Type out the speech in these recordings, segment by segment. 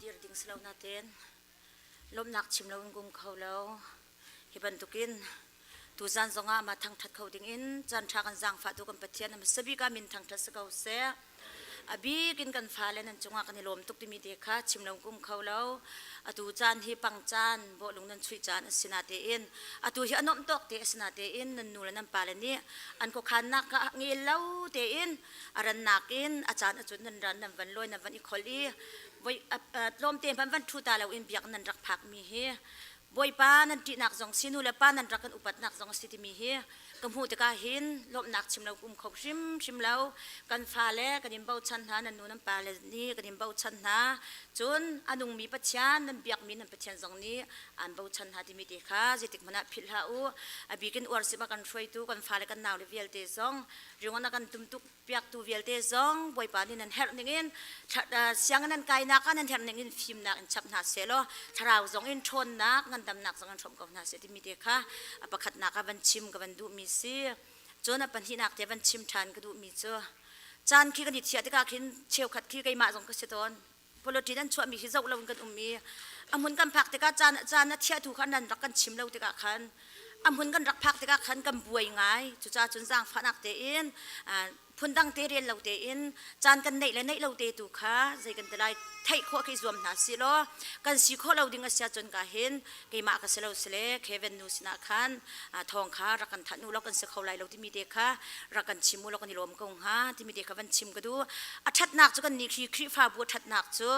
Dir ding si lo nain lawmhnak chim lo in kum kho lo. Hi bantukin tuzan zongah mah thangṭhat kho dingin caanṭha kan zaangfahtu kan Pathian a hmasa bik ah min thangṭhat si ko seh. A bik in kan fale nan cungah kan i lawm tuk timi te kha chim lo kum kho lo. Atu caan hi pang caan, bawhlung nan chuih caan a si natein atu hi a nuamh tawk te a si natein nan nu le nan pale nih an khuakhannak kha ngel lo tein a rannak in a caan a cun nan ran nan van lawi nan van i khol i voi tlawmte hmanh van ṭhu ta lo in biak nan rak phakmi hi Bawipa nan ṭihnak zong si nu le pa nan rak kan upatnak zong a si timi hi ka hmuh tikah hin lawmhnak chim lo um kho hrimhrim lo. Kan fale kan in bochan hna, nan nu nan pale nih kan in bochan hna. Cun a nungmi Pathian nan biakmi nan Pathian zong nih aan bochan hna timi te kha zeitik hmanh ah philh hlah u. A bikin uar sim a kan hruaitu kan fale kan naule vialte zong ringon a kan tumtuk piaktu vialte zong Bawipa nih nan herh ningin sianginn nan kainak ah nan herh ningin fimnak in chap hna sehlaw thlarau zong in ṭhawnnak ngandamnak zong in hrawm ko hna seh timi te kha a pakhatnak ah van chim ka van duhmi si. Cun a pahnihnak te van chim ṭhan ka duhmi cu caan khi kan i thiah tikah khin cheukhat khi keimah zong ka si tawn. Politics an chuahmi hi zoh loin kan um i a hmun kan phak tikah caan caan a thiahtu kha nan rak kan chim lo tikah khan a hmun kan rak phak tikah khan kan buai ngai. Cucaah cun zaangfahnak tein phundang te rel lo tein caan kan neih le neih lo te tu kha zei kan ti lai theih khawh khi zuam hna si law kan si khawh lo ding a si ahcun ka hin keimah ka si lo sile Kevin nu sinah khan thawng kha rak kan thanh u law kan si kho lai lo timi te kha rak kan chim u law kan i lawm ko hnga timi te kha van chim ka duh. A ṭhatnak cu kan nih khi Khrihfabu a ṭhatnak cu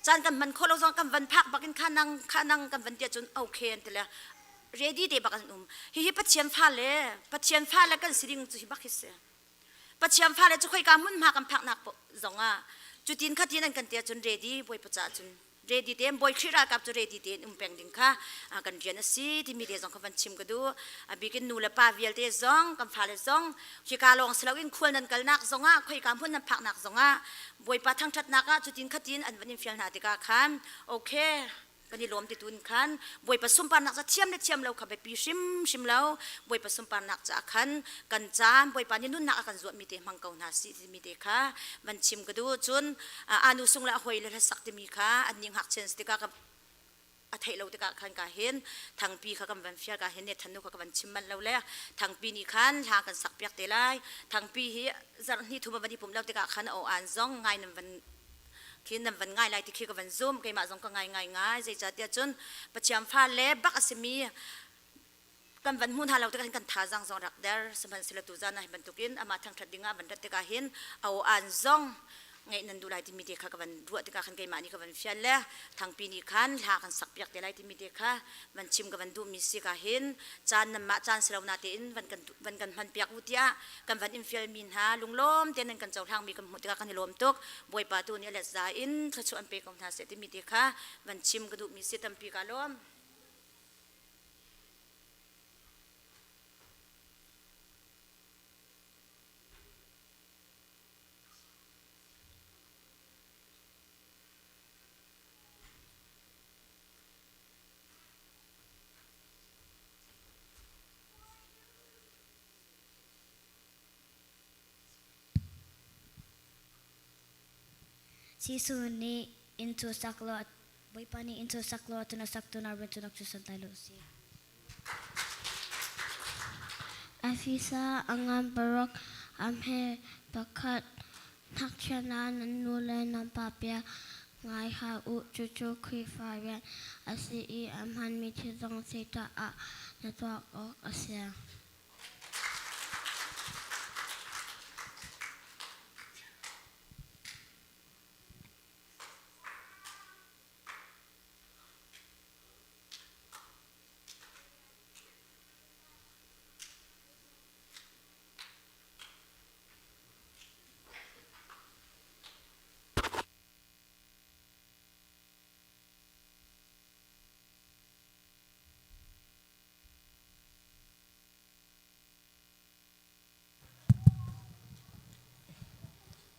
caan kan hman khawh lo zong kan van phak bakin kha nang kha nang kan van tiah cun okay an ti le ready te bak an um. Hihi Pathian fale Pathian fale kan si ding cu hi bak hi si. Pathian fale cu khoika hmunhma kan phaknak zongah cutin khatin an kan tiah cun ready Bawipa caah cun ready tein Bawi Khrih ralkap cu ready tein um peng ding kha kan rian a si timi te zong kha van chim ka duh. A bikin nu le pa vialte zong kan fale zong hika lawng si loin khual nan kalnak zongah khoika hmun nan phaknak zongah Bawipa thangṭhatnak ah cutin khatin an van in fial hna tikah khan okay kan i lawm ti tun khan Bawipa sunparnak ca thiam le thiam lo kha biapi hrimhrim lo. Bawipa sunparnak caah khan kan caan Bawipa nih nunnak a kan zuahmi te hmang ko hna sih timi te kha van chim ka duh. Cun anu sung le a hawi le hlasak timi kha an nih ngakchian si tikah ka a theih lo tikah khan ka hin thangpi kha kan van fial ka hin ne thannu kha ka van chim manh lo le thangpi nih khan hla kan sak piak te lai. Thangpi hi zarh hnih thum a van i pumh lo tikah khan a aw an zong ngai nan van khi nan van ngai lai ti khi ka van zum. Keimah zong ka ngai ngai ngai, zeicahtiah cun Pathian fale bak a simi kan van hmu hna lo tikah hin kan thazaang zong rak der. Sihmanhsehlaw tuzan ah hi bantukin amah thangṭhat dingah van rat tikah hin a aw aan zong ngeih nan duh lai timi te kha ka van ruah tikah khan keimah nih ka van fial le thangpi nih khan hla kan sak piak te lai timi te kha van chim ka van duhmi si ka hin caan nanmah caan si lo na tein van kan van kan hman piak u tiah kan van in fialmi hna lunglawm tein nan kan cohlangmi kan hmuh tikah kan i lawm tuk. Bawipa tu nih a let za in thluachuah an pe ko hna seh timi te kha van chim ka duhmi si. Tampi ka lawm. Jesuh nih inn cu sak law Bawipa nih inn cu sak law cun a saktu hna rian cu nak cu santlai lo a si. Efesa a ngan paruk, a hme pakhat. Ngakchia hna, nan nu le nan pa bia ngai hlah u, cucu Khrihfa rian a si i a hmaanmi thil zong a si caah na tuah awk a si.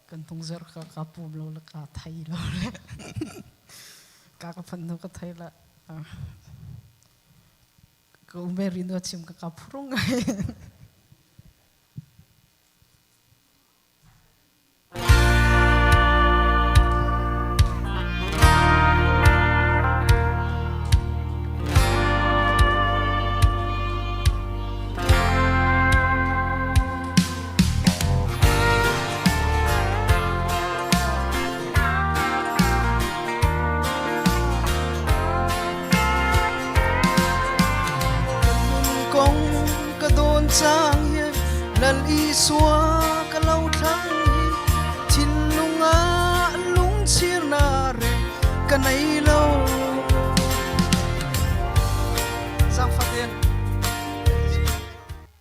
Kan tung zer ka ka pum lo le ka thei lo le ka ka phan no ka thei la ka umeri no chim ka ka phurung ngai. chang hi Lal Isua ka lo thlang hi thinlung ah lungchir na re ka nei lo. Zaangfah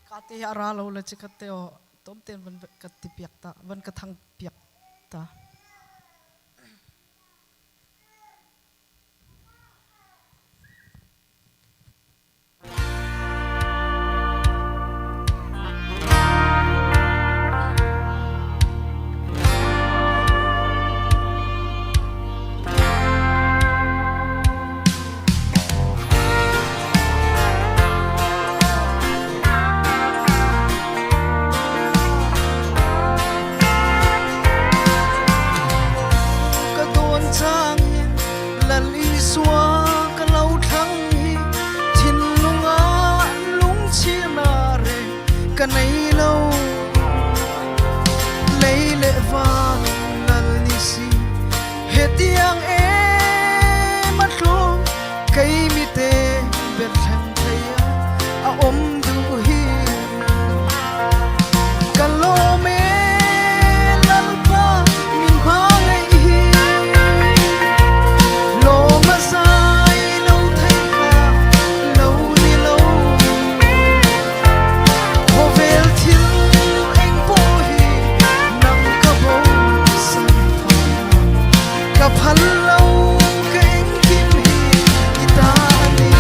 Ka te hi a ra lo le chikkhat te aw tom ten van ka ti piak ta van ka thang piak ta. Ka dawn cang hin Lal Isua ka lo thlang hi thinlung ah lungchirnak re ka nei lo. Lei le van lal ni si hetiang em a tlum kei mi te Bethlehem thei ah a um duh hi. Ka lawm e Lalpa min hma ngei hi lawm a zai lo thei kha lo ni lo khawvel thil eng pawh hi nang ka bo san ka phal lo ka engkim hi i ta ani.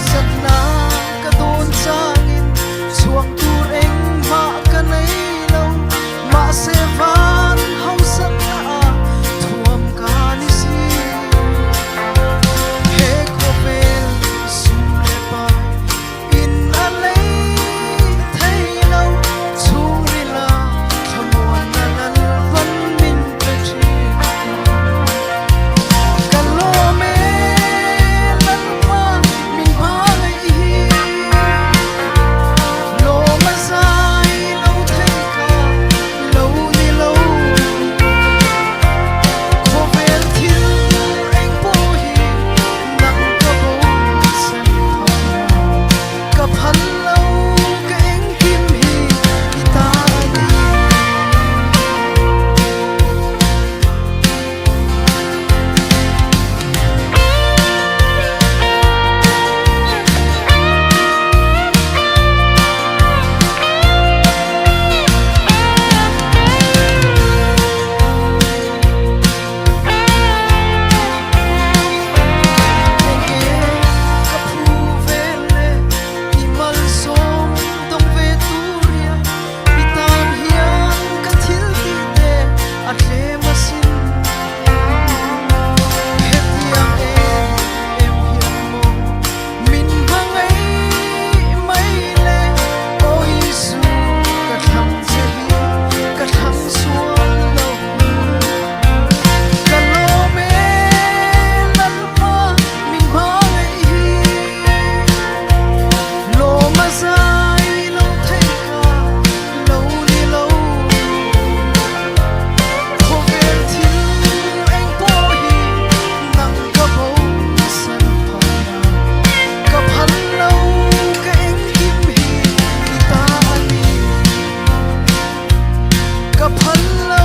Zatnak ka dawn cangin chuak tur engmah ka nei lo mahse van hausat na ah thuam ka ni si he khawvel sum le pai in a lei thei lo chungril ah thlamuan na lal van min pe ṭhin. Ka lawm e Lalpa min hmangaih hi lawm a zai lo thei ka lo ni lo khawvel thil eng pawh hi nang ka bosan ka phal lo ka engkim hi i ta ani. Ka phu ve le i malsawm dong ve turia mi tan hian ka thil ti te a tlem asin hetiang em em hian maw min hmangaih mai le aw Jesu ka thlang che hi ka thlang sual lo ka lawm e Lalpa min hmangaih hi lawm a zai lo thei ka lo ni lo khawvel thil eng pawh hi nang ka bo san ka phal lo ka engkim hi i ta ani ka phal lo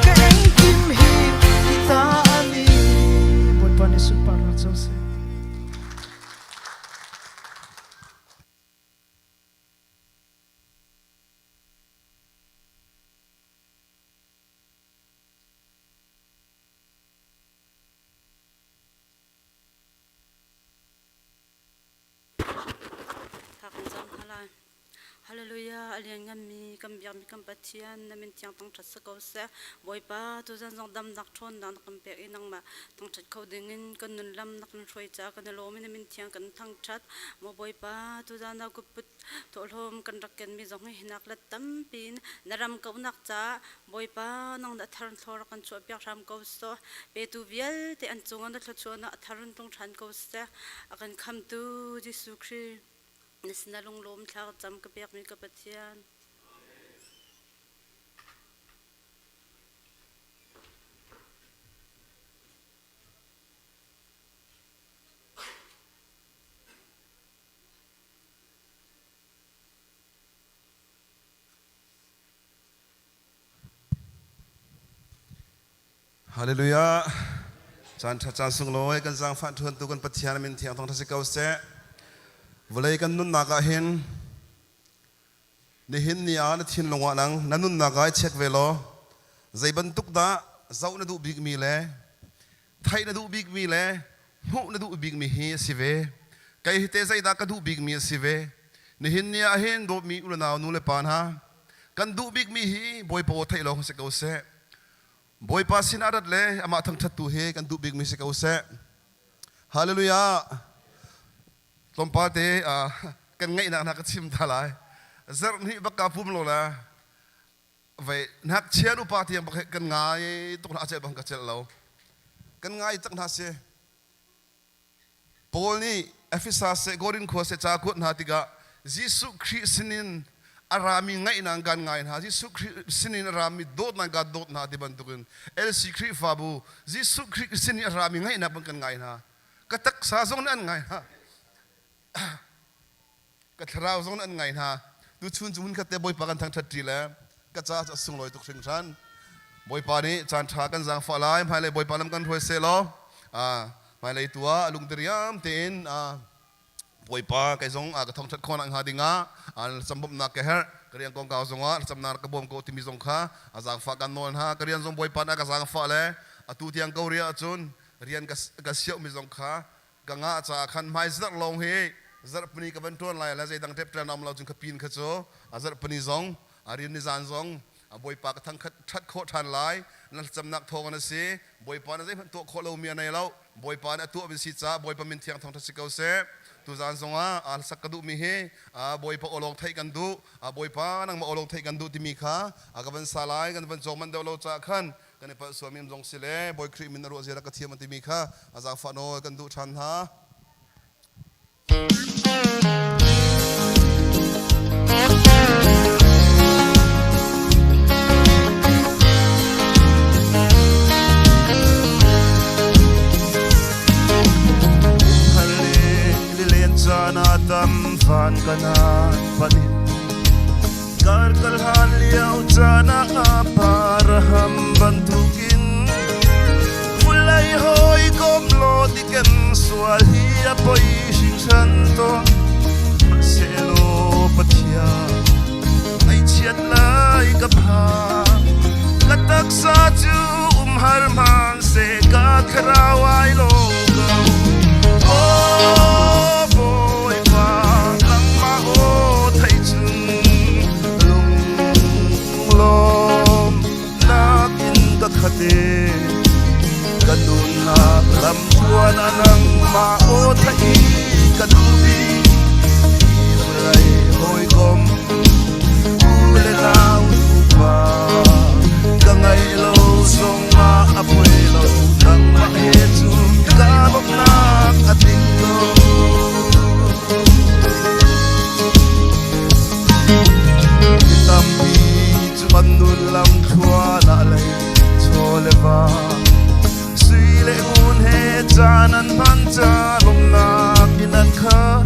ka engkim hi i ta ani. Bawipa nih sunparnak co seh. Thla kan cam hna lai. Hallelujah, a liannganmi kan biakmi kan Pathian, na min thiang thangṭhat si ko seh. Bawipa, tuzan zong damnak ṭhawnnak na kan pek i nangmah thangṭhat kho dingin kan nun lam na kan hruai caah kan i lawm i na min thiang kan thangṭhat. Maw Bawipa, tuzan ah kutput thawhlawm kan rak kenmi zong hi hinak let tampi in na ram kauhnak caah Bawipa, nang na thar thlaw rak kan chuahpiak hram ko sawh. Petu vialte an cungah na thluachuahnak a thar in tlung ṭhan ko seh. A kan khamtu Jesuh Khrih, na sinah lunglawm thla ka cam ka pekmi ka Pathian. Hallelujah. Caan ṭha caan sunglawi kan zaangfah ṭhuantu kan Pathian min thiang thawng ṭha si ko seh. Vawlei kan nunnak ah hin nihin ni ah na thinlung ah nang na nunnak ah i check ve law zei bantuk dah zoh na duh bikmi le theih na duh bikmi le hmuh na duh bikmi hi a si ve. Kei hi te zeidah ka duh bikmi a si ve. Nihin ni ah hin dawtmi u le nau nu le pa hna kan duh bikmi hi Bawipa aw theih lawng si ko seh. Bawipa sinah rat le amah thangṭhattu hi kan duh bikmi si ko seh. Hallelujah. Tlawmpal te kan ngaihnak hna ka chim ta lai. Zarh hnih bak ka pum lo la vei ngakchia upa tiang bak kan ngai tuk hna a celh bang ka celh lo. Kan ngai tak hna si. Paul nih Efesa seh Korin khua seh ca kuat hna tikah Jesuh Khrih sinin a rami ngaihnak kan ngai hna Jesuh Khrih sinin a rami dawtnak kan dawt hna ti bantukin LC Khrihfabu Jesuh Khrih sinin a rami ngaihnak ban kan ngai hna ka taksa zong nih an ngai hna ka thlarau zong nih an ngai hna tuchun cu hmunkhat te Bawipa kan thangṭhat ṭi le ka ca cu a sunglawi tuk hringhran Bawipa nih caan ṭha kan zaangfah lai hmailei Bawipa lam kan hruai seh law hmailei tu ah lungdiriam tein Bawipa kei zong ka thangṭhat khawh nakhnga dingah cambawmhnak ka herh ka rian kongkau zongah thlacamnak ka bawm ko timi zong kha a zaangfah kan nawl hna ka rian zong Bawipa nih a ka zaangfah le atu tiang ko riah ahcun rian ka siauhmi zong kha ka ngah caah khan hmai zarh lawng hi zarhpini ka van ṭuan lai le zeidang ṭepṭan um lo cun ka pin kha cu a zarhpini zong a rian ni zan zong a Bawipa ka thangkhat ṭhat khawh ṭhan lai na thlacamnak thawng an si Bawipa na zeihmanh tuah khawh lomi a nei lo Bawipa nih a tuah mi si caah Bawipa min thiang thawng ṭha si ko seh tuzaan zongah a sak ka duhmi hi Bawipa aw lawng theih kan duh Bawipa nangmah aw lawng theih kan duh timi kha ka van sa lai kan van cawng manh deuh lo caah khan kan i palh sualmi zong si le Bawi Khrih min a ruah zia ka thiam an timi kha a zaangfah nawl kan duh ṭhan hna. Lilen caan ah tam van kanan panin Kar kal han lio caan ah Abraham bantukin Vulei hawi kom law tiken sual hi a poi hringhran tawn Hmanhsehlaw Pathian ngaihchiat lai ka phang Ka taksa cu umhar hmanhseh ka thlarau ai lawm ko Aw Bawipa nangmah aw theih cun lunglawm nakin ka khat e ka nunnak lamtluan ah nangmah aw theih ka duh bik vawlei hawikom u le nau nupa ka ngaih lo zongah a poi lo nangmah he cun ka lawmhnak a tling ko Mi tampi cu an nun lam thluan ah lei chaw le va sui le ngun he caan an hman ca lawmhnak in an khat.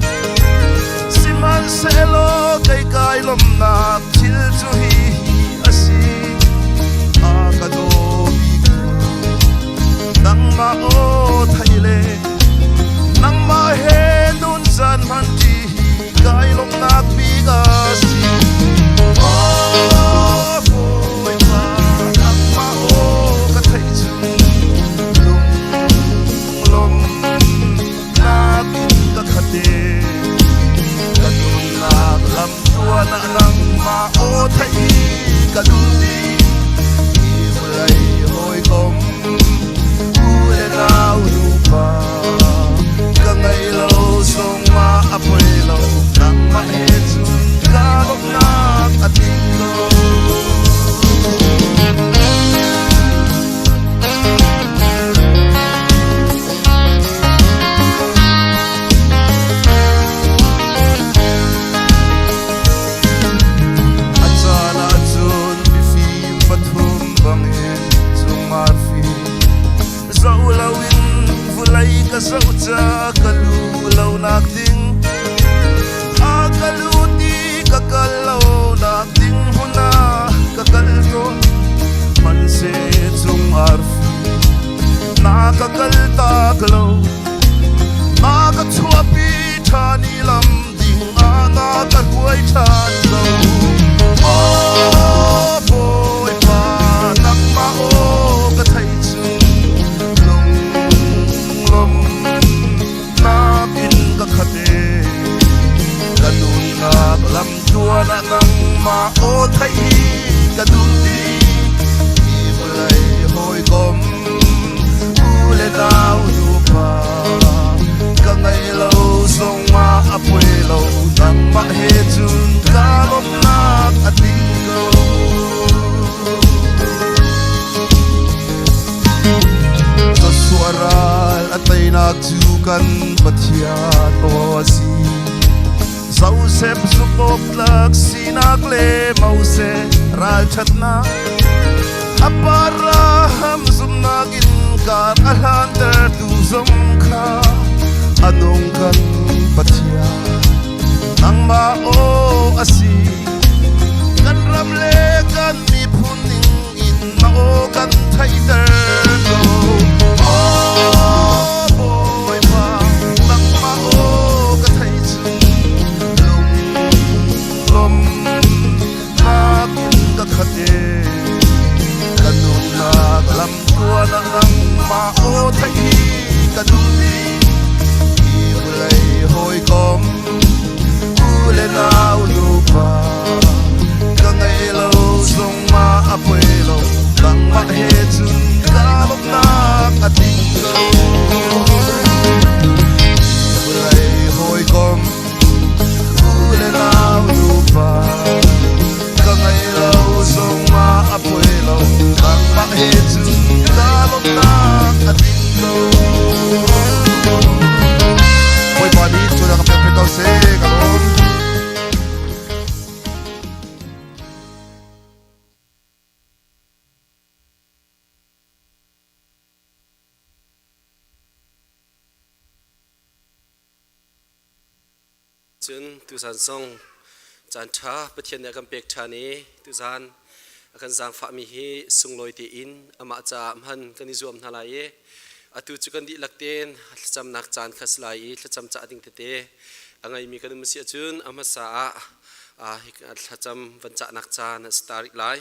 lo Na ka chuahpi ṭhan i lam ding ah na ka hruai ṭhan ko. Aw Bawipa, nangmah aw ka theih cun lunglawmhnak in ka khat e. Ka nunnak lam tluan ah nangmah aw theih hi ka duh dih. Hi vawlei hawikom u le nau nupa ka ngei lo zongah a poi lo nangmah he cun ka lawmhnak a tling ko. Joshua ral a teinak cu kan Pathian aw a si. Joseph zumhawktlak sinak le Moses ralṭhatnak Abraham zumhnak in kar a hlantertu zong kha a nung kan Pathian nangmah aw a si. Kan ram le kan miphun ning in na aw kan theihter ko. Aw Bawipa, nangmah aw ka theih cun lunglawmhnak in ka khat e. Ka nunnak lamtluan ah nangmah aw theih hi ka duh dih. Hi vawlei hawikom u le nau nupa ka ngei lo zongah a poi lo nangmah he cun ka lawmhnak a tling ko. Vawlei hawikom u le nau nupa ka ngei lo zongah a poi lo nangmah he cun ka lawmhnak a tling ko. Bawipa nih cu ka pek ko seh ka lawm. Cun tuzan zong caan ṭha Pathian nih a kan pek ṭhan i tuzan a kan zaangfahmi hi sunglawi tein amah caah hman kan i zuam hna lai i atu cu kan dihlak tein thlacamnak caan kha si lai i thlacam cah ding tete a ngeimi kan um si ahcun a hmasa ah thlacam van cahnak caan a si ta rih lai.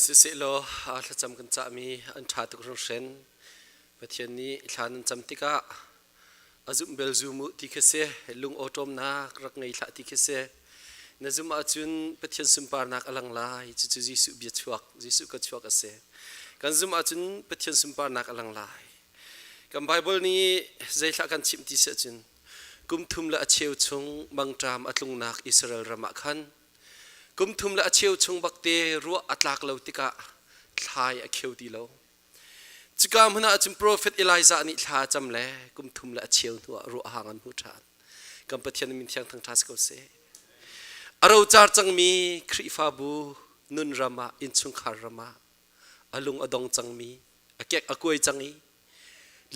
Siseh law thlacam kan cahmi an ṭha tuk hringhren. Pathian nih thla nan cam tikah a zumh bel zum u ti khi si, lung awṭawmnak rak ngei hlah ti khi si. Na zumh ahcun Pathian sunparnak a lang lai. Cucu Jesuh bia chuak, Jesuh ka chuak a si. Kan zumh ahcun Pathian sunparnak a lang lai. Kan Bible nih zeithlah kan chimh ti si ahcun kum thum le a cheu chung mangṭam a tlungnak Israel ram ah khan kum thum le a cheu chung bakte ruah a tlak lo tikah thlai a kheu ti lo. Cuka hmun ah cun profet Elijah nih thla a cam le kum thum le a cheu hnuah ruah hang an hmu ṭhan. Kan Pathian min thiang thangṭha si ko seh. A rocar cangmi Khrihfabu nun ram ah innchungkhar ram ah a lung a dong cangmi a kek a kuai cang i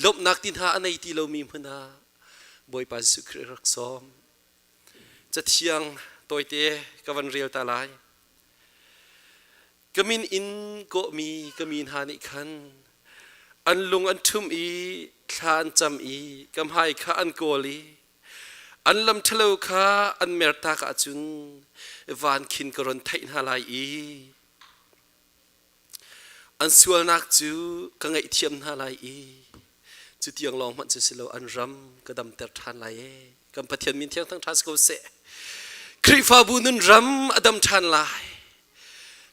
lawmhnak ti hna a nei ti lomi hmun ah Bawipa Jesuh Khrih rak sawm. Cathiang tawite ka van rel ta lai. Ka min in kawhmi ka mi hna nih khan an lung an ṭhum i thla an cam i ka hmai kha an kawl i an lam ṭhalo kha an mertak ahcun van khin ka run theih hna lai i an sualnak cu ka ngaihthiam hna lai i cu tiang lawng hmanh cu si lo an ram ka damter ṭhan lai ee. Kan Pathian min thiang thangṭha si ko seh. Khrihfabu nun ram a dam ṭhan lai.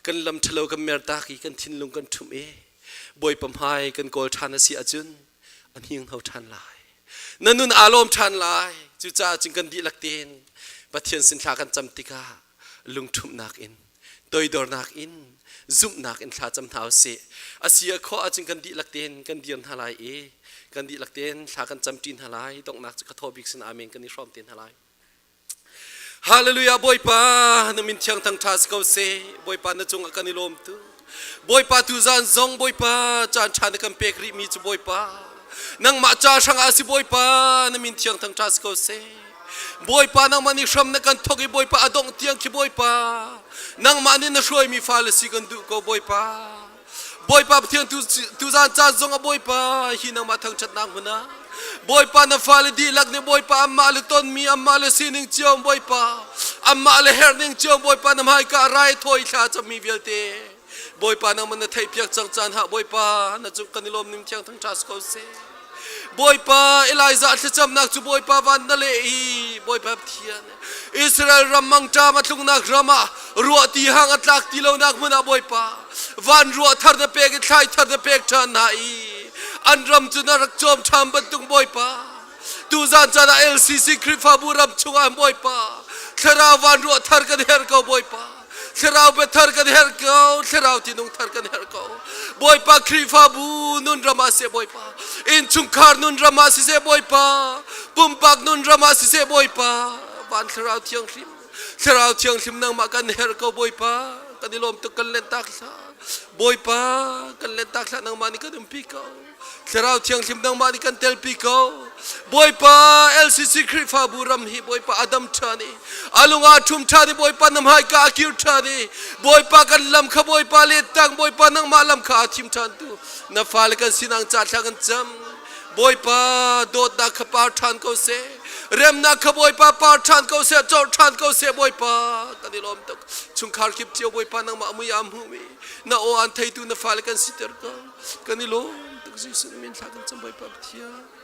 Kan lam ṭhalo kan mertak i kan thinlung kan ṭhumh i Bawipa hmai kan kawl ṭhan a si ahcun a hninghno ṭhan lai. Na nun aa lawm ṭhan lai. Cucaah cun kan dihlak tein Pathian sin thla kan cam tikah lungṭhumhnak in toidornak in zumhnak in thla cam hna usih. A si a khawh ahcun kan dihlak tein kan dir hna lai i kan dihlak tein thla kan camṭi hna lai. Donghnak cu ka thaw bik sin amen kan i hrawm te hna lai. Hallelujah Bawipa na min thiang thang ṭha si ko seh. Bawipa na cungah kan i lawm tu. Bawipa tu zan zong Bawipa caan ṭha na kan pek rih mi cu Bawipa nangmah ca hrangah si Bawipa na min thiang thang ṭha si ko seh. Bawipa nangmah nih hram na kan thawk i Bawipa a dongh tiang khi Bawipa nangmah nih na hruaimi fale si kan duh ko Bawipa. Bawipa Pathian tuzan caan zong ah Bawipa hi nangmah thangṭhatnak hmun ah Bawipa na fale dihlak nih Bawipa anmah le tonmi anmah le sining cio Bawipa anmah le herhning cio Bawipa na hmaika rai thawi thla cammi vialte Bawipa nangmah na theihpiak cang caan ha Bawipa na cung kan i lawm ning thiang thangṭha si ko seh Bawipa Elijah thlacamnak cu Bawipa van na leh i Bawipa Pathian Israel ram mangṭam a tlungnak ram ah ruah ti hang a tlak ti lonak hmun ah Bawipa van ruah thar na pek i thlai thar na pek ṭhan hna i an ram cu na rak cawm ṭhan bantuk Bawipa tuzan caan ah LCC Khrihfabu ram chungah Bawipa thlarau van ruah thar kan herh ko Bawipa Thlarau biathar kan herh ko. Thlarau tinung thar kan herh ko. Bawipa Khrihfabu nun ram ah seh Bawipa. Innchungkhar nun ram ah siseh Bawipa. Pumpak nun ram ah siseh Bawipa. Van Thlarau Thianghlim. Thlarau Thianghlim nangmah kan herh ko Bawipa. Kan i lawm tuk kan len tak hlah. Bawipa kan len tak hlah nangmah nih kan umpi ko. Thlarau Thianghlim nangmah nih kan telpi ko. Bawipa LCC Khrihfabu ram hi Bawipa a dam ṭhan i a lung aa ṭhum ṭhan i Bawipa na hmaika a kir ṭhan i Bawipa kan lam kha Bawipa let tang Bawipa nangmah lam kha a thim ṭhan tu na fale kan sinang ca thla kan cam. Bawipa dawtnak kha par ṭhan ko seh. Remnak kha Bawipa par ṭhan ko seh, corh ṭhan ko seh Bawipa kan i lawm tuk. Chungkhar kip cio Bawipa nangmah mui aa hmumi na aw aan theitu na fale kan siter ko. Kan i lawm tuk Jesuh min thla kan cam Bawipa Pathian.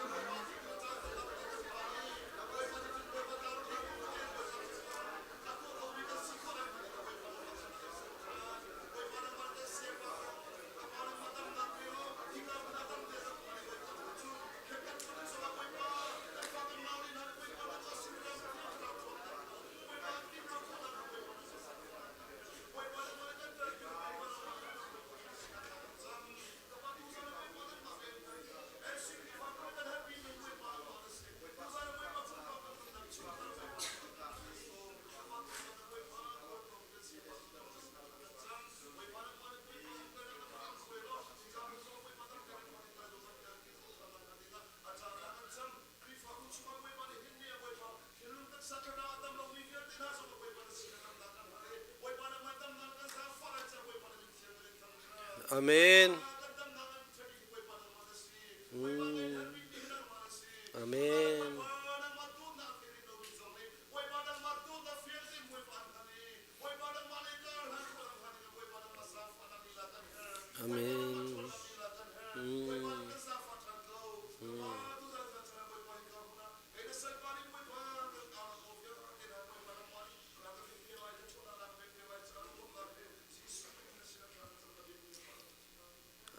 Amen. Mm. Amen. Amen. Mm. Mm.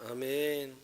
Amen.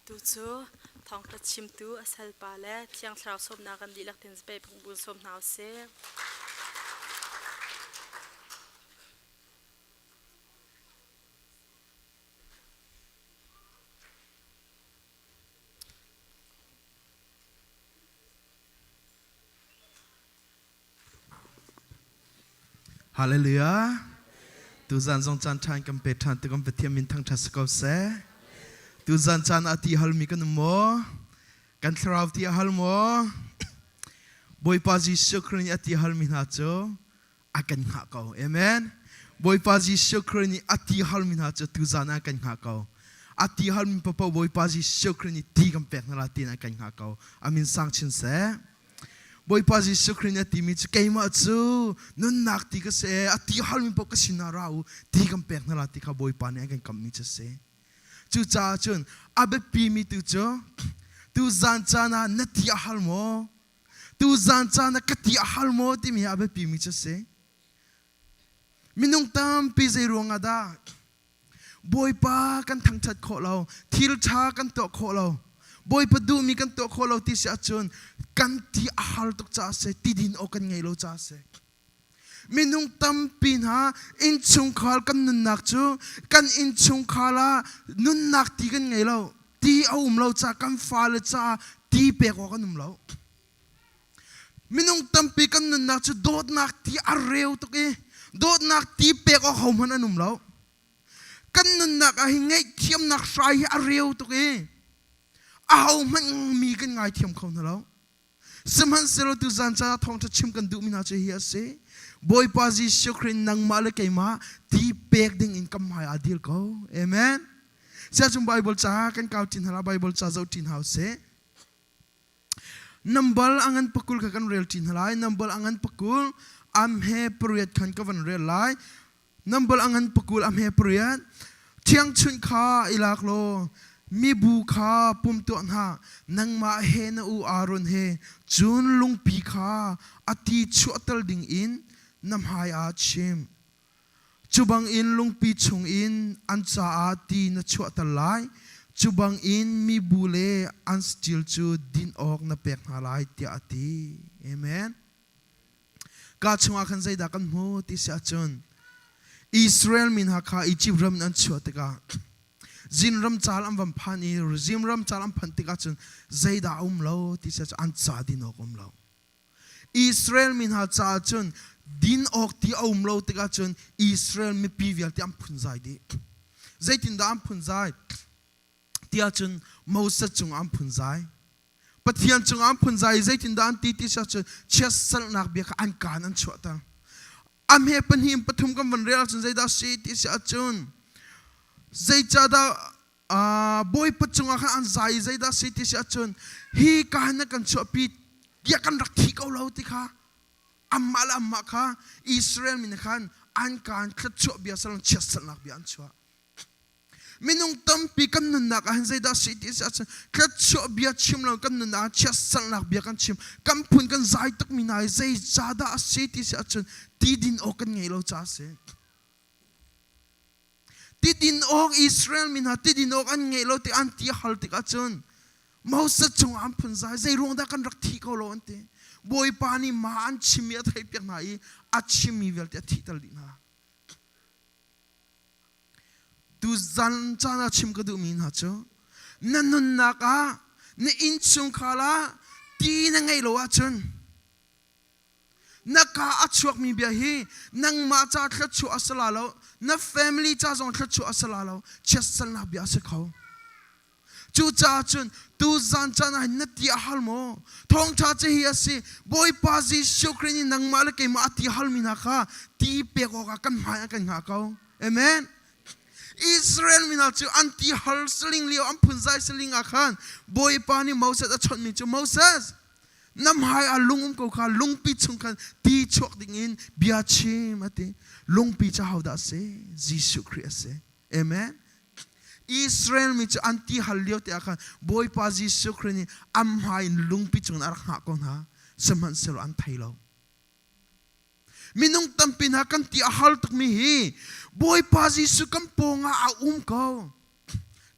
Atu cu thawngṭha chimtu a salpa le Thiang Thlarau sawmnak kan dihlak tein zapei phung sawm hna usih. Hallelujah. Tuzan zong caan ṭha in kan pe ṭhan tu kan Pathian min thangṭhat si ko seh. Tuzan caan ah ti halmi kan um maw? Kan thlarau ti a hal maw? Bawipa Jesuh Khrih nih a ti halmi hna cu a kan hngah ko. Amen. Bawipa Jesuh Khrih nih a ti halmi hna cu tuzan ah kan hngah ko. A ti halmi paoh Bawipa Jesuh Khrih nih ti kan pek hna la tiin a kan hngah ko. Amin sang chin seh. Bawipa Jesuh Khrih nih a timi cu keimah cu nunnak ti ka si a ti halmi paoh ka sinah ra u ti kan pek hna la ti kha Bawipa nih a kan kamhmi cu a si. Cucaah cun a biapimi tu cu tu zan caan ah na ti a hal maw? Tu zan caan ah ka ti a hal maw timi hi a biapimi cu a si. Minung tampi zei ruangah dah Bawipa kan thangṭhat khawh lo, thil ṭha kan tuah khawh lo, Bawipa duhmi kan tuah khawh lo ti si ahcun kan ti a har tuk caah si, ti din awk kan ngei lo caah si. Minung tampi hna innchungkhar kan nunnak cu kan innchungkhar ah nunnak ti kan ngei lo, ti a um lo caah kan fale caah ti pek awk an um lo. Minung tampi kan nunnak cu dawtnak ti a reu tuk i dawtnak ti pek awk hohmanh an um lo. Kan nunnak ah hi ngaihthiamnak hrai hi a reu tuk i ahohmanh mi kan ngaithiam kho hna lo. Sihmanhsehlaw tuzan caan ah thawngṭha chim kan duhmi hna cu hi a si. Bawipa Jesuh Khrih nangmah le keimah ti pek ding in kan hmai aa dil ko. Amen. Siahcun Bible ca kan kau ṭi hna la Bible ca zoh ṭi hna usih. Nambal a ngan pakul kha kan rel ṭi hna lai. Nambal a ngan pakul am he pariat khan ka van rel lai. Nambal a ngan pakul am he pariat. Thiangchunh kha i lak law mibu kha pum tuah hna. Nangmah he na u Aaron he cun lungpi kha a ti chuahter ding in na hmai ah chim. Cu bangin lungpi chungin an caah ti na chuahter lai, cu bangin mibu le an saṭil cu din awk na pek hna lai, tiah a ti. Amen. Ka chungah khan zeidah kan hmu ti si ahcun Israel mi hna kha Izipt ram in an chuah tikah zin ram cal an van phan i zin ram cal an phanh tikah cun zeidah a um lo ti si ahcun an ca din awk um lo. Israel mi hna caah cun din awk ti a um lo tikah cun Israel mipi vialte an phunzai dih. Zeitindah an phunzai? Tiah cun Moses cungah an phunzai. Pathian cungah an phunzai i zeitindah an ti ti si ahcun chiatserhnak bia kha an kaan an chuahter. A hme pahnih in pathum kan van rel ahcun zeidah a si ti si ahcun zeicahdah Bawipa cungah khan an zai i zeidah si ti si ahcun hi ka hin na kan chuahpi tiah kan rak thi ko lo ti kha amah le amah kha Israel mi nih khan an kaan thluachuah bia salang chiatserhnak bia an chuah. Minung tampi kan nunnak ah hin zeidah si ti si ahcun thluachuah bia chim lo kan nunnak ah chiatserhnak bia kan chim kan phun kan zai tukmi hna hi zeicadah a si ti si ahcun ti din awk kan ngei lo caah a si. Tidin awk Israel mi hna tidin awk an ngeih lo tik an ti hal tik ahcun Moses cungah an phunzai zei ruang dah kan rak thi ko lo an ti. Bawipa nih ma an chimmi a theihpiak hna i a chimmi vialte a thihter dih hna. Tu zan caan ah chim ka duhmi hna cu na nunnak ah na innchungkhar ah ti na ngeih lo ahcun Na ka a chuakmi bia hi nangmah ca thluachuah a si la lo, na family ca zong thluachuah a si la lo, chiatsernak bia a si kho. Cucaah cun tuzan caan ah hin na ti a hal maw? Thawngṭha cu hi a si. Bawipa Jesuh Khrih nih nangmah le keimah a ti halmi hna kha ti pek awkah kan hmai ah kan hngah ko. Amen. Israel mi hna cu an ti hal saling lio an phunzai saling ah khan Bawipa nih Moses a chawnhmi cu Moses na hmai ah lung um ko kha lungpi chung khan ti chuak ding in bia chim a ti lungpi cu hodah a si Jesuh Khrih a si amen Israel mi cu an ti hal lio te ah khan Bawipa Jesuh Khrih nih an hmai in lungpi cung in a rak hngah ko hna sihmanhsehlaw an thei lo minung tampi hna kan ti a hal tukmi hi Bawipa Jesuh kan pawngah a um ko.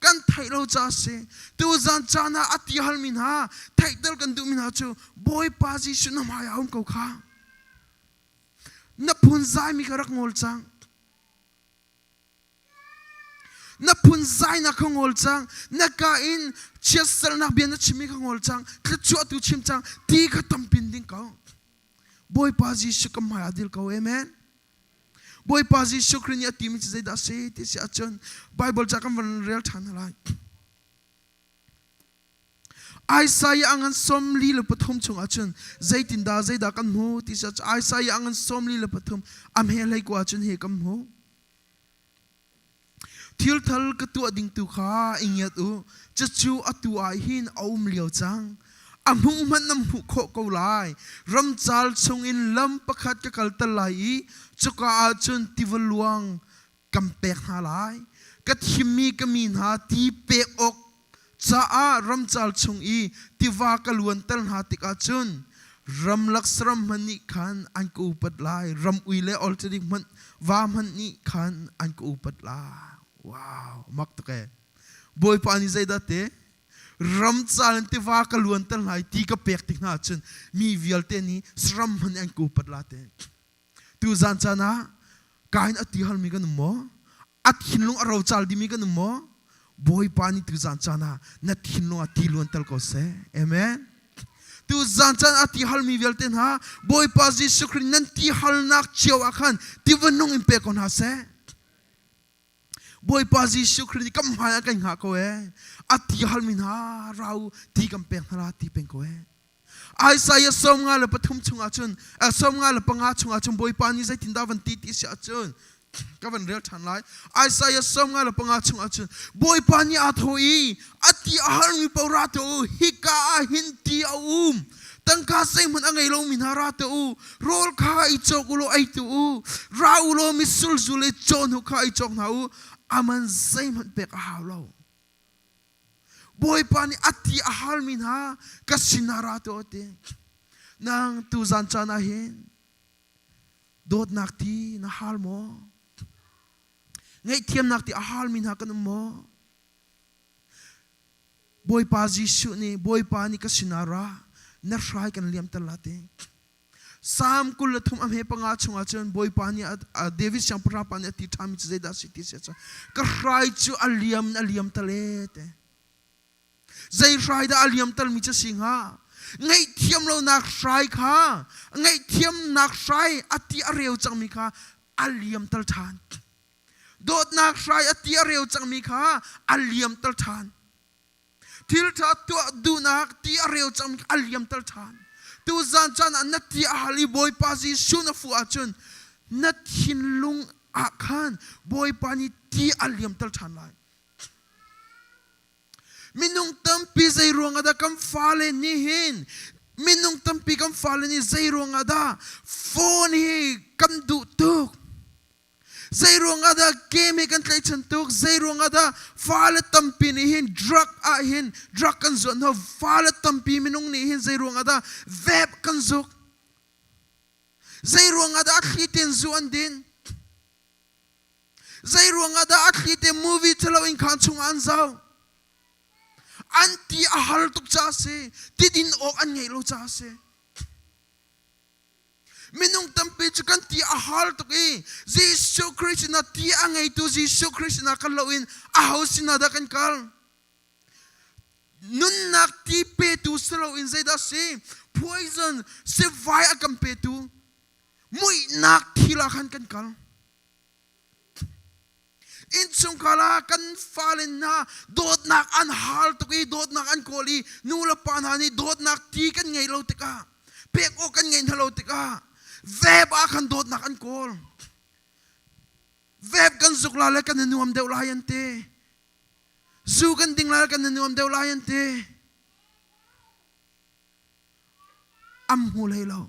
Kan theih lo ca si. Tuzan caan ah a ti halmi hna, theihter kan duhmi hna cu Bawipa Jesuh na hmai ah um ko kha. Na phunzai mi kha rak ngol cang. Na phunzainak kha ngol cang. Na ka in chiatsernak bia na chimmi kha ngol cang. Thluachuah tu chim cang. Ti kha tampin ding ko. Bawipa Jesuh ka hmai ah dil ko. Amen. Bawipa Jesuh Khrih nih a timi cu zeidah a si ti si ahcun Bible ca kan van rel ṭhan hna lai. Isaiah a ngan 43 chungah cun zeitindah zeidah kan hmu ti si ahcun Isaiah a ngan 43 a hme hlei kua cun hi kan hmu. Thil thal ka tuah ding tu kha i ngiat u. Cucu atu ah hin a um lio cang. A hmuh hmanh nan hmuh khawh ko lai. Ramcal chungin lam pakhat ka kalter lai i cuka ah cun tiva luang kan pek hna lai. Ka thimmi ka mi hna ti pek awk caah ramcal chung i tiva ka luanter hna tikah cun ramlak saram hmanh nih khan an ka upat lai ram ui le olcadik hmanh va hmanh nih khan an ka upat lai wow mak tuk ee bawipa nih zeidah te ramcal in tiva ka luanter lai ti ka pek tik hna cun mi vialte nih saram hmanh nih an ka upat la te tu zan caan ah kain a ti halmi kan um maw a thinlung a rocal dimi kan um maw Bawipa nih tuzan caan ah na thinlung ah ti luanter ko seh. Amen. Tuzan caan ah ti halmi vialte hna Bawipa Jesuh Khrih nan ti halnak cio ah khan tiva nung in pe ko hna seh. Bawipa Jesuh Khrih nih kan hmai ah kan hngah ko ee. A ti halmi hna rau ti kan pek hna la ti peng ko ee. Isaiah 53 chungah cun 55 chungah cun Bawipa nih zeitindah van ti ti si ahcun ka van rel ṭhan lai. Isaiah 55 chungah cun Bawipa nih aa thaw i a ti a harmi paoh ra tuah u, hika ah hin ti a um. Tangka zeihmanh a ngei lomi hna ra tuah u, rawl kha i cawk u law ei tuah u, ra u law mitsur zu le cawhnuk kha i cawk hna u, a man zeihmanh pek a hau lo. Bawipa nih a ti a halmi hna ka sinah ra tuah ti. Nang tuzan caan ah hin dawtnak ti na hal maw? Ngaihthiamnak ti a halmi hna kan um maw? Bawipa Jesuh nih Bawipa nih ka sinah ra na hrai kan liamter la ti. Salm 23 a hme panga chungah cun Bawipa nih David siangpahrang pa nih a ti ṭhanmi cu zeidah a si ti si ahcun ka hrai cu a liam in a liam tal e te. Zei hrai dah a liam talmi cu si hnga? Ngaihthiam lonak hrai kha ngaihthiamnak hrai a ti a reu cangmi kha a liam tal ṭhan. Dawtnak hrai a ti a reu cangmi kha a liam tal ṭhan. Thil ṭha tuah duhnak ti a reu cang a liamter ṭhan. Tuzan caan ah na ti a hal i Bawipa Jesuh na fuh ahcun na thinlung ah khan Bawipa nih ti a liamter ṭhan lai. Minung tampi zei ruangah dah kan fale nih hin minung tampi kan fale nih zei ruangah dah phone hi kan duh tuk Zeiruang ah dah game hi kan tlaihchan tuk? Zeiruang ah dah fale tampi nih hin drug ah hin drug kan zuan hna? Fale tampi minung nih hin zeiruang ah dah vape kan zuk? Zeiruang ah dah a thli tein zu an din? Zeiruang ah dah a thli te movie thalo in khaan chungah an zau? An ti a har tuk caah a si. Ti din awk an ngeih lo caah a si. Minung tampi cu kan ti a har tuk i Jesuh Khrih sinah ti a ngeitu Jesuh Khrih sinah kal loin aho sinah dah kan kal? Nunnak ti petu si loin zeidah si? Poison sivai a kan petu muihnak thil ah khan kan kal. Innchungkhar ah kan fale hna dawtnak an hal tuk i dawtnak an kawl i nu le pa hna nih dawtnak ti kan ngei lo tikah pek awk kan ngei hna lo tikah vep ah khan dawtnak an kawl. Vep kan zuk la le kan i nuam deuh lai an ti. Zu kan ding la le kan i nuam deuh lai an ti. Am hmu hlei lo.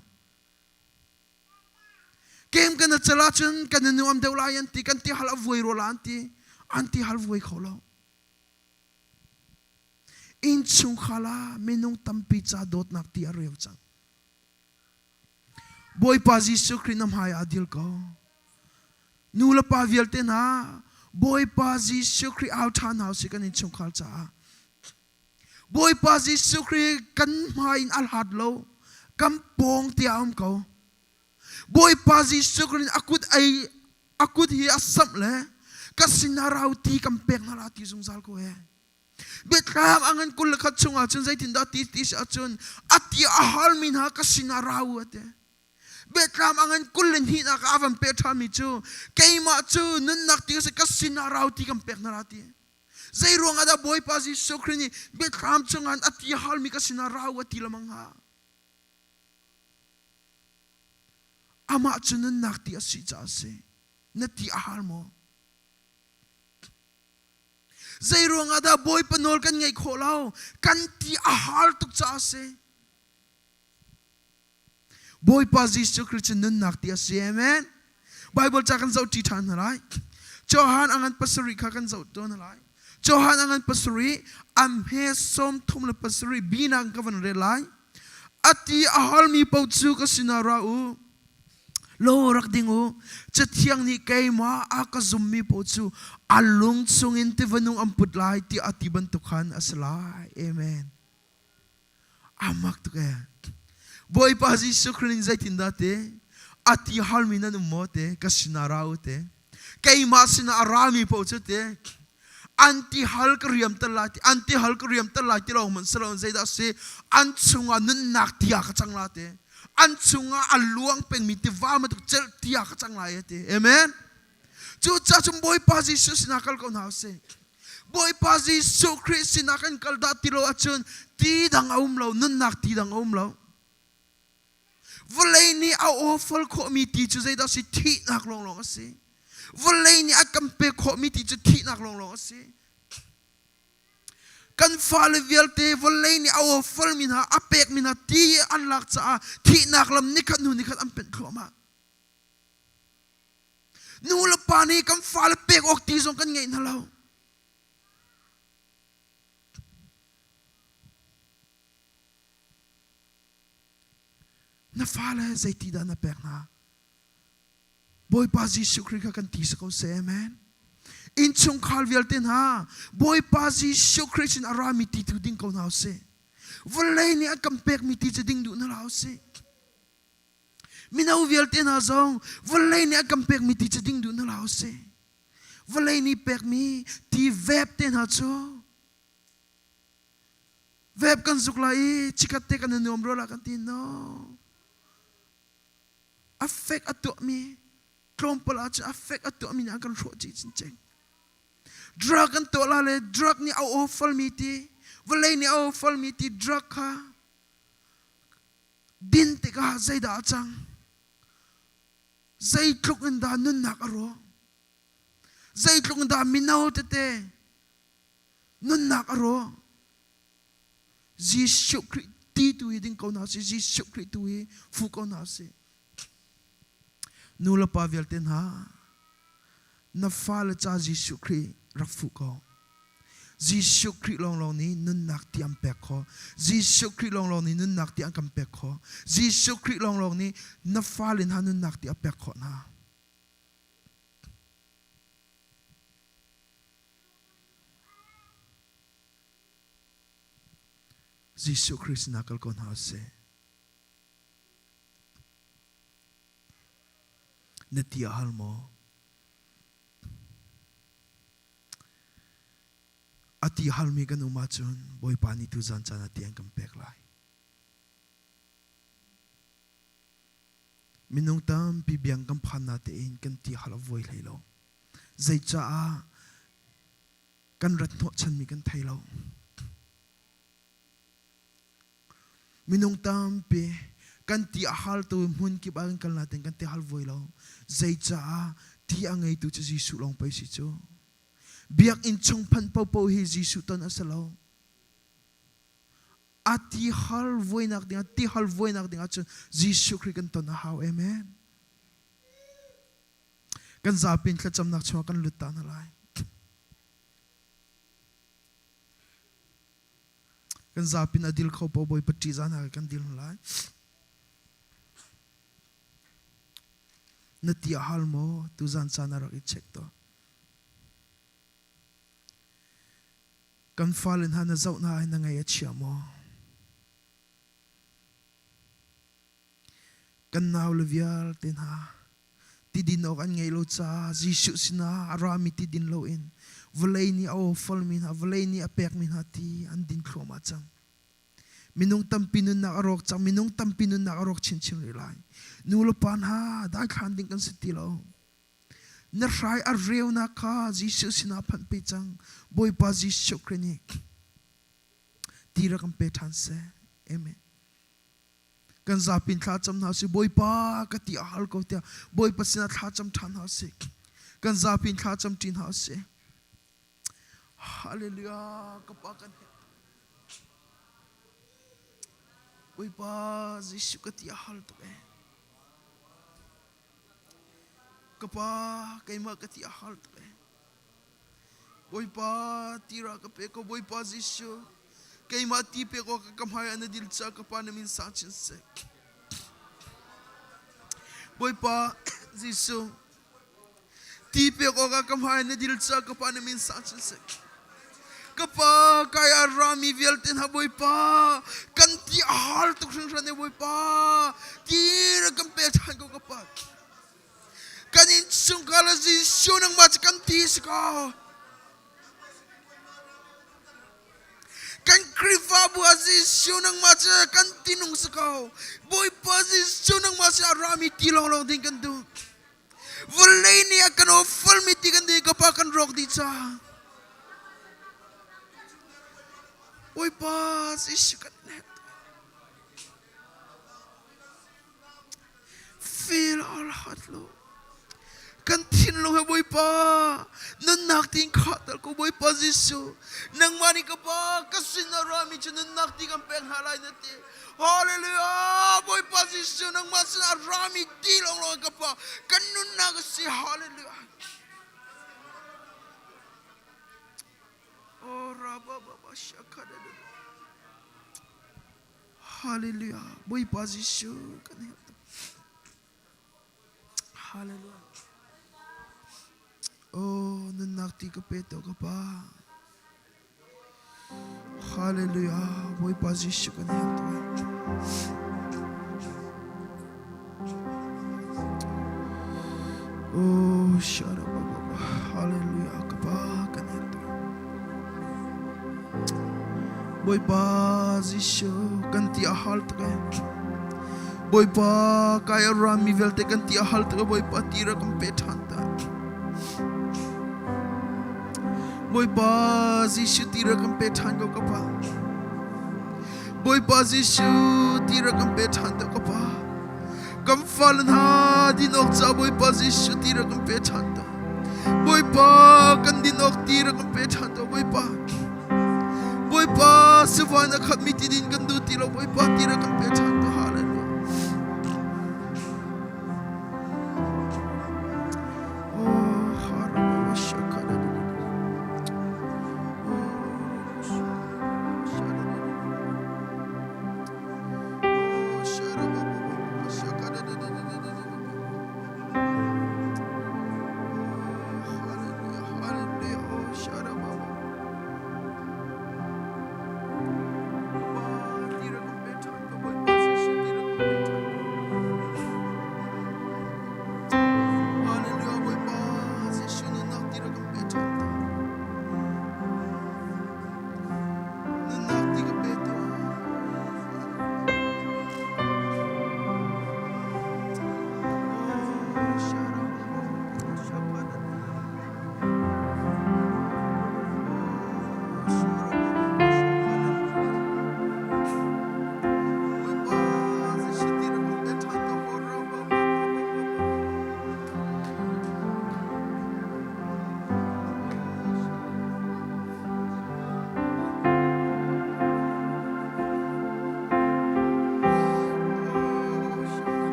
Kem kan a cal ahcun kan i nuam deuh lai an ti, kan ti hal a vuai rua la an ti, an ti hal vuai kho lo. Innchungkhar ah minung tampi ca dawtnak ti a reu cang. Bawipa Jesuh Khrih na hmai ah dil ko. Nu le pa vialte hna, Bawipa Jesuh Khrih au ṭhan hau si kan innchungkhar caah. Bawipa Jesuh Khrih kan hmai in a hlat lo. Kan pawng te ah um ko. Bawipa Jesuh Khrih a kut ei a kut hi a samh le ka sinah rau ti kan pek hna la ti zungzal ko he. Biathlam a ngan 21 chungah cun zeitindah ti ti si ahcun a ti a halmi hna ka sinah ra u a ti. Biathlam a ngan 22 ah a van peh ṭhanmi cu keimah cu nunnak ti ka si ka sinah rau ti kan pek hna la ti. Zei ruangah dah Bawipa Jesuh Khrih nih biathlam chungah a ti halmi ka sinah ra u a ti lamang hnga? Amah cu nunnak ti a si caah a si. Na ti a hal maw? Zei ruangah dah Bawipa nawl kan ngaih khawh lo? Kan ti a hal tuk caah a si. Bawipa Jesuh Khrih cu nunnak ti a si. Amen. Bible ca kan zoh ṭi ṭhan hna lai. Johan a ngan pasarih kha kan zoh tawn hna lai. Johan a ngan pasarih, am he 37 binak ka van rel lai. A ti a halmi paoh cu ka sinah ra u. Lo rak ding u. Cathiang nih keimah a ka zummi paoh cu a lung chungin tiva nung an put lai tiah a ti bantuk khan a si lai. Amen. Amak tuk ee. Bawipa Jesuh Khrih nih zeitindah te a ti halmi nan um maw te ka sinah ra u te keimah sinah a rami paoh cu te an ti hal ka riam ter lai ti an ti hal ka riam ter lai ti lawng hmanh si loin zeidah a si an chungah nunnak tia ka cang la te an chungah a luang pengmi tiva bantuk celh tia ka cang lai ti amen cucaah cun Bawipa Jesuh sinah kal ko hna usih Bawipa Jesuh Khrih sinah kan kal dah ti lo ahcun ti dang a um lo nunnak ti dang a um lo Vawlei nih a awfal khawhmi ti cu zeidah a si? Thihnak lawnglawng a si. Vawlei nih a kan pek khawhmi ti cu thihnak lawnglawng a si. Kan fale vialte vawlei nih a awfalmi hna, a pekmi hna ti an lak caah thihnak lam nikhat hnu nikhat an penh thluahmah. Nu le pa nih kan fale pek awk ti zong kan ngeih hna lo. Na fale zeiti dah na pek hna? Bawipa Jesuh Khrih kha kan ti si ko seh. Amen. Innchungkhar vialte hna Bawipa Jesuh Khrih sin a rami ti tu ding ko hna usih. Vawlei nih a kan pekmi ti cu ding duh hna hlah usih. Mino vialte hna zong vawlei nih a kan pekmi ti cu ding duh hna hlah usih. Vawlei nih pekmi ti vep te hna cu Vep kan zuk lai i chikat te kan i nuam rua la kan ti no. A fek a tuahmi tlawmpal ah cun a fek a tuahmi nih an kan hrawh chih chinchin. Drug kan tuah la le drug nih a awfalmi ti vawlei nih a awfalmi ti drug kha din tikah zeidah a cang? Zeitluk in dah nunnak a rawh? Zeitluk in dah mino tete nunnak a rawh Jesuh Khrih ti tu hi ding ko hna sih Jesuh Khrih tu hi fu ko hna sih nu le pa vialte hna na fale ca Jesuh Khrih rak fuh ko Jesuh Khrih lawnglawng nih nunnak ti an pek kho Jesuh Khrih lawnglawng nih nunnak ti an kan pek kho Jesuh Khrih lawnglawng nih na fale hna nunnak ti a pek khawh hna Jesuh Khrih sinah kal ko hna usih. Na ti a hal maw? A ti halmi kan um ahcun Bawipa nih tuzan caan ah ti an kan pek lai. Minung tampi biang kan phan natein kan ti hal a vuai hlei lo. Zeicaah kan rat hnawhchanmi kan thei lo. Minung tampi kan ti a haltu hmun kip ah kan kal natein kan ti hal vuai lo. Zeicaah ti a ngeitu cu Jesuh lawng pei si cu. Biakinn chung phanh paohpaoh hi Jesuh ton a si lo. A ti hal vuainak dingah ti hal vuainak dingah cun Jesuh Khrih kan ton a hau. Amen. Kan zapi in thlacamnak chungah kan lut ta hna lai. Kan zapi in a dil kho po Bawipa ṭihzah hna kan dil hna lai. Na ti a hal maw? Tuzan caan ah rak i check tuah. Kan fale hna na zoh hna i na ngaih a chia maw? Kan naule vialte hna tidin awk an ngeih lo caah Jesuh sinah a rami ti din loin vawlei nih a awfalmi hna, vawlei nih a pekmi hna ti an din thluahmah cang. Minung tampi nunnak a rawk cang, minung tampi nunnak a rawk chinchin rih lai. Nu le pa hna daithlan ding kan si ti lo. Na hrai a reunak kha Jesuh sinah phanhpi cang. Bawipa Jesuh Khrih nih ti rak kan pe ṭhan seh. Amen. Kan zapi in thla cam hna usih. Bawipa ka ti a hal ko tiah Bawipa sinah thla cam ṭhan hna usih. Kan zapi in thla cam ṭi hna usih. Hallelujah. Ka pa kan he. Bawipa Jesuh ka ti a hal tuk ee. Ka pa keimah ka ti a har tuk ee. Bawipa tira ka pe ko Bawipa Jesuh keimah ti pek awk ka hmai ah na dil caah ka pa na min sang chin seh. Bawipa Jesuh ti pek awkah ka hmai na dil caah ka pa na min sang chin seh. Ka pa kai a rami vialte hna Bawipa kan ti a har tuk hringhran e Bawipa ti ra kan pe ṭhan ko ka pa. Kan innchungkhar le Jesuh nangmah cu kan ti si ko. Kan Khrihfabu ah Jesuh nangmah cu kan tinung si ko. Bawipa Jesuh nangmah sin a rami ti lawnglawng ding kan duh. Vawlei nih a kan awfalmi ti kan dih ka pa kan rawk dih ca. Bawipa Jesuh kan net. Feel our heart Lord. Kan thinlung he Bawipa nunnak ti in khahter ko Bawipa Jesuh. Nangmah nih ka pa ka sin a rami cu nunnak ti kan pek hna lai na ti. Hallelujah! Bawipa Jesuh nangmah sin a rami ti lawnglawng ka pa kan nunnak a si. Hallelujah! Oh, Rabba Baba Shakada. Hallelujah. Bawipa Jesuh kan herh tuk. Hallelujah. Oh, nunnak ti ka pe to ka pa. Hallelujah. Bawipa Jesuh kan herh tuk. Oh, shara baba. Hallelujah. Ka pa kan herh tuk. Bawipa Jesuh kan ti a hal tuk ee. Bawipa kai a rami vialte kan ti a hal tuk ee. Bawipa ti ra kan pe ṭhan ta. Bawipa Jesuh ti ra kan pe ṭhan ko ka pa. Bawipa Jesuh ti ra kan pe ṭhan ta ka pa. Kan fale hna din awk ca Bawipa Jesuh ti ra kan pe ṭhan ta. Bawipa kan din awk ti ra kan pe ṭhan ta Bawipa. Bawipa sivai na khatmi ti din kan duh ti lo Bawipa ti ra kan pe ṭhan ta Hallelujah. Oh, hallelujah.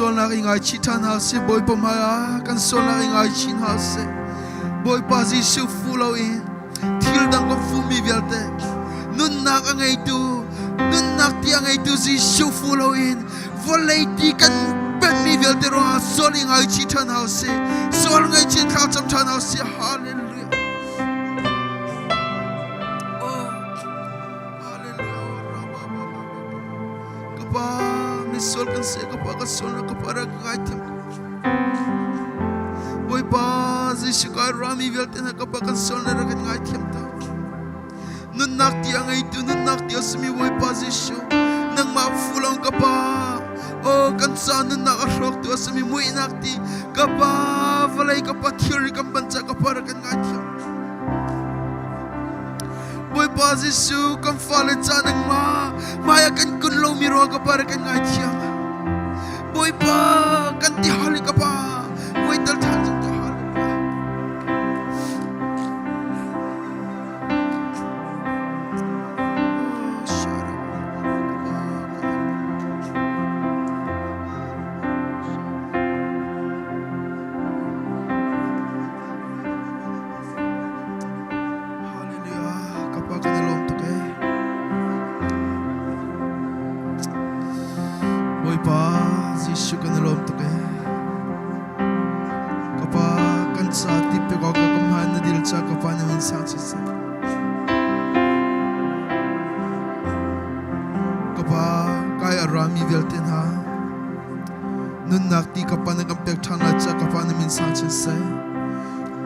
sualnak i ngaichih ṭhan hna sih. Bawipa hmaiah kan sualnak i ngaichih hna sih. Bawipa Jesuh fu loin thil dang kan fuhmi vialte nunnak a ngeitu nunnak ti a ngeitu Jesuh fu loin vawlei ti kan penmi vialte ruangah sual i ngaichih ṭhan hna sih. Sual ngaihchih thlacam ṭhan hna sih. Hallelujah. Oh, hallelujah. Ka pa, misual kan si, ka pa ka sual na ka pa rak ka ngaithiam. Bawipa, Jesuh kai rami vialte hna ka pa kan sual na rak kan ngaithiam ta. Nunnak ti a ngeitu nunnak ti a simi Bawipa Jesuh, nangmah fulang ka pa, oh kan ca nunnak a hrawktu a simi muihnak ti ka pa vawlei ka pa thilri kan ban ca ka pa rak kan ngaithiam. Bawipa Jesuh kan fale ca nangmah hmai ah kan kun lomi ruang ka pa rak kan ngaithiam. Bawipa kan ti hal i ka pa voi tal ṭhan zong ka hal. Hallelujah. Ka pa kan i lawm tuk ee. Bawipa Jesuh kan i lawm tuk ee. Ka pa kan ca ti pe ko ka hmaan na dil ca ka pa na min sang chi seh. Ka pa kai a rami vialte hna nunnak ti ka pa na kan pek ṭhan lai ca ka pa na min sang chin seh.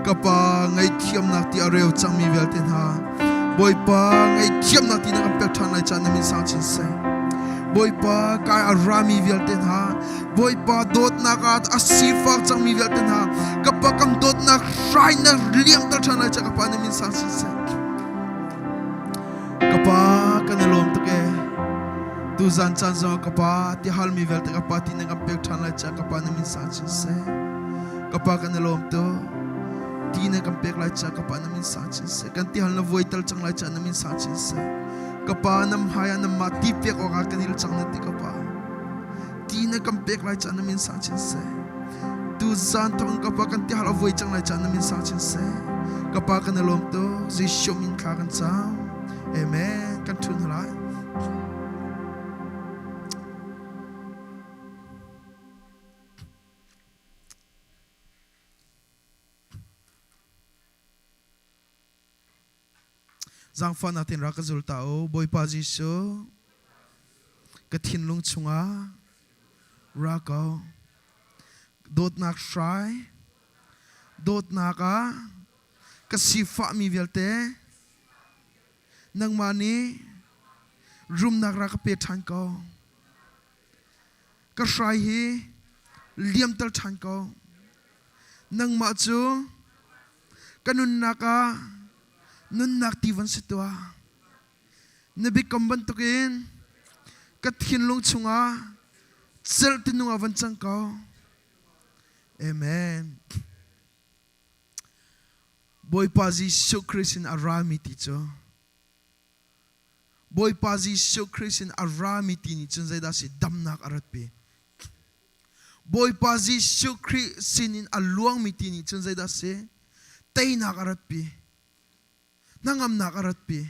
Ka pa ngaihthiamnak ti a reu cangmi vialte hna Bawipa ngaihthiamnak ti na kan pek ṭhan lai ca na min sang chin seh. Bawipa kai a rami vialte hna Bawipa dawtnak ah a sifak cangmi vialte hna ka pa kan dawtnak hrai na liamter ṭhan lai ca ka pa na min sang chin seh. Ka pa kan i lawm tuk ee. Tuzan caan zong ka pa ti halmi vialte ka pa ti na kan pek ṭhan lai ca ka pa na min sang chin seh. Ka pa kan i lawm tuk. Ti na kan pek lai ca ka pa na min sang chin seh. Kan ti hal na vuai tal cang lai ca na min sang chin seh. Ka pa nam hai ah nam mah ti pek awk ah kan il cang na ti ka pa. Ti na kan pek lai ca na min sang chin seh. Tu zan thawng ka pa kan ti hal a vuai cang lai ca na min sang chin seh. Ka pa kan i lawm tuk. Jesuh min thla kan cam. Amen. Kan thun lai. Zaangfahnak tein rak ka zul ta u. Bawipa Jesuh, ka thinlung chungah ra ko. Dawtnak hrai, dawtnak ah ka sifahmi vialte nangmah nih rumnak ra ka pe ṭhan ko. Ka hrai hi liamter ṭhan ko. Nangmah cu ka nunnak ah nunnak ti van si tuah. Na biakam bantukin ka thinlung chungah celh tinung ah van cang ko. Amen. Bawipa Jesuh Christ in a rami ti cu Bawipa Jesuh Christ in a rami ti nih cun zeidah si damnak a ratpi. Bawipa Jesuh Khrih sinin a luangmi ti nih cun zeidah si teinak a ratpi. Hnangamnak a ratpi.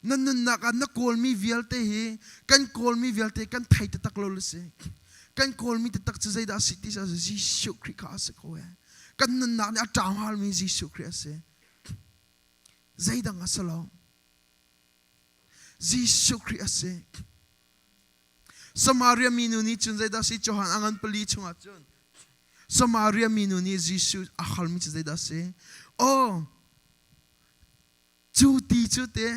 Na nunnak ah na kawlmi vialte hi kan kawlmi vialte kan thei taktak lo le si. Kan kawlmi taktak cu zeidah a si ti Jesuh Khrih kha a si ko ee. Kan nunnak nih a ṭaang halmi Jesuh Khrih a si. Zeidang a si lo. Jesuh Khrih a si. Samaria minu nih cun zeidah si Johan a ngan pali chungah cun Samaria minu nih Jesuh a halmi cu zeidah si? Oh, cu ti cu te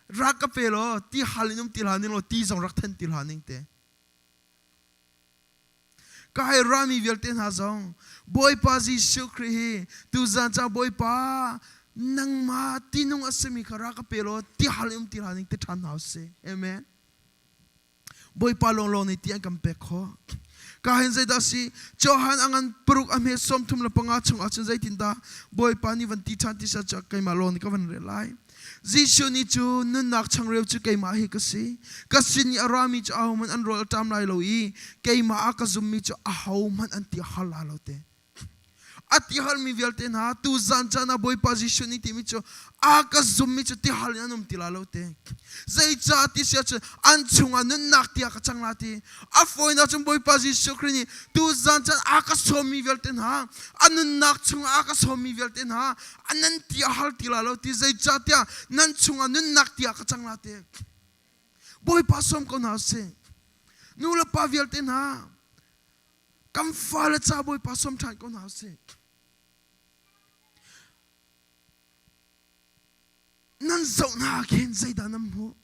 rak ka pe law ti hal in um ti hlah ning law ti zong rak then ti hlah ning te. Ka hei rami vialte hna zong Bawipa Jesuh Khrih hi tuzan cang Bawipa nangmah tinung a simi kha ra ka pe law ti hal um ti hlah ning ti ṭhan hna usih. Amen. Bawipa lawnglawng nih ti an kan pek khawh. Ka hin zeidah si Johan a ngan paruk a hme 35 chung ah cun zeitindah Bawipa nih van ti ṭhan ti sa cu keimah lawng nih ka van rel lai. Jesuh nih cu nunnak changreu cu keimah hi ka si. Ka sin i a rami cu ahohmanh an rawl a ṭam lai lo i keimah a ka zummi cu ahohmanh an ti hal lai lo te. A tihalmi vialte hna tu zan caan ah Bawipa Jesuh nih timi cu a ka zummi cu tihal in an um ti lai lo te. Zeicah ti si ahcun an chungah nunnak tiah ka cang la ti. A fawinak cun Bawipa Jesuh Khrih nih tu zan caan a ka sawmmi vialte hna a nunnak chungah a ka sawmmi vialte hna a nan ti a hal ti lai lo ti zeicahtiah nan chungah nunnak tiah ka cang la ti. Bawipa sawm ko hna usih. Nu le pa vialte hna kan fale ca Bawipa sawm ṭhan ko hna usih. Nan zoh hna khin zeidah nan hmuh?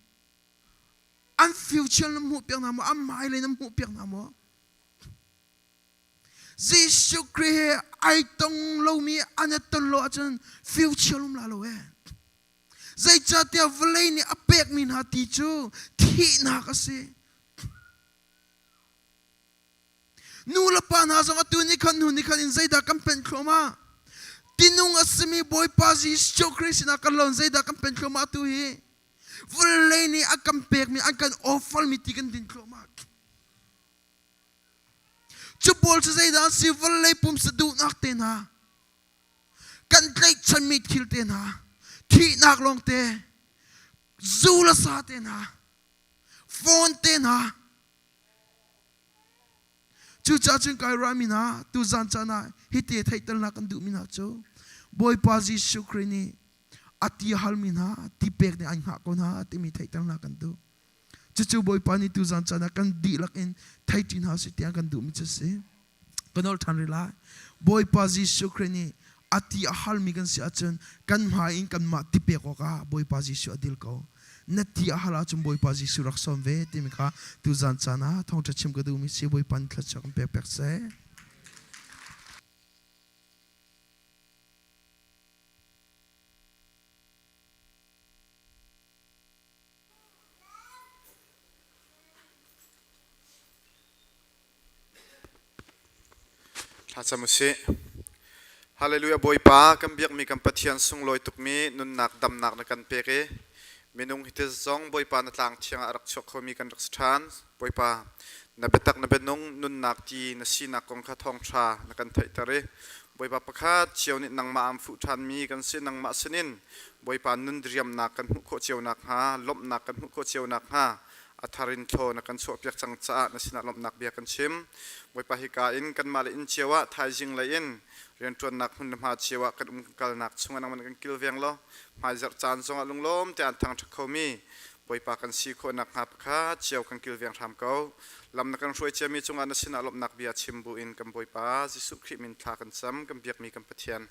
An future nan hmuh piak hna maw? An hmailei nan hmuh piak hna maw? Jesuh Khrih he ai tong lomi an i ton lo ahcun future um la lo ee. Zeicahtiah vawlei nih a pekmi hna ti cu thihnak a si. Nu le pa hna zong atu ni khan hnu ni khan in zeidah kan pen thluahmah? Tinung a simi Bawipa Jesuh Khrih sinah kan lon zeidah kan pen thluahmah atu hi? Vawlei nih a kan pekmi an kan offermi ti kan din thluahmah. Cu pawl cu zeidah an si? Vawlei pumsa duhnak te hna, kan tlaihchanmi thil te hna, thihnak lawng te, zu le sa te hna, phone te hna. Cucaah cun kai ruahmi hna tuzan caan ah hiti theihternak kan duhmi hna cu Bawipa Jesuh Khrih nih a ti halmi hna ti pek nih an hngah ko hna timi theihternak kan duh. Cucu Bawipa nih tuzan caan ah kan dihlak in thei ṭi hna usih tiah kan duhmi cu a si. Ka nawl ṭhan rih lai. Bawipa Jesuh Khrih nih a ti a halmi kan si ahcun kan hmai in kanmah ti pek awkah Bawipa Jesuh a dil ko. Na ti a hal ahcun Bawipa Jesuh rak sawm ve timi kha tuzan caan ah thawngṭha chim ka duhmi si Bawipa nih thluachuah kan pek pek seh. Thlacam usih. Hallelujah Bawipa kan biakmi kan Pathian sunglawi tukmi nunnak damnak na kan pek i minung hi zong Bawipa na tlang thiang ah a rak chuak khomi kan rak si ṭhan. Bawipa na biatak na bianung nunnak ti na sinak kong kha thawngṭha na kan theihter i Bawipa pakhat cio nih nangmah aan fuh ṭhanmi kan si nangmah sinin Bawipa nun diriamnak kan hmuh khawh cio nakhnga lawmhnak kan hmuh khawh cio nakhnga a thar in thlaw na kan chuahpiak cang caah na sinah lawmhnak bia kan chim. Bawipa hika in kanmah le inn cio ah thaizing lei in rianṭuannak hmun le hma cio ah kan umkalnak chungah nangmah kan kilveng law hmaizarh caan zongah lunglawm te an thangṭhat khomi Bawipa kan si khawh nakhnga pakhat cio kan kilveng hram ko. Lam na kan hruai ciami cungah na sinah lawmhnak bia chim buin kan Bawipa Jesuh Khrih min thla kan cam kan biakmi kan Pathian.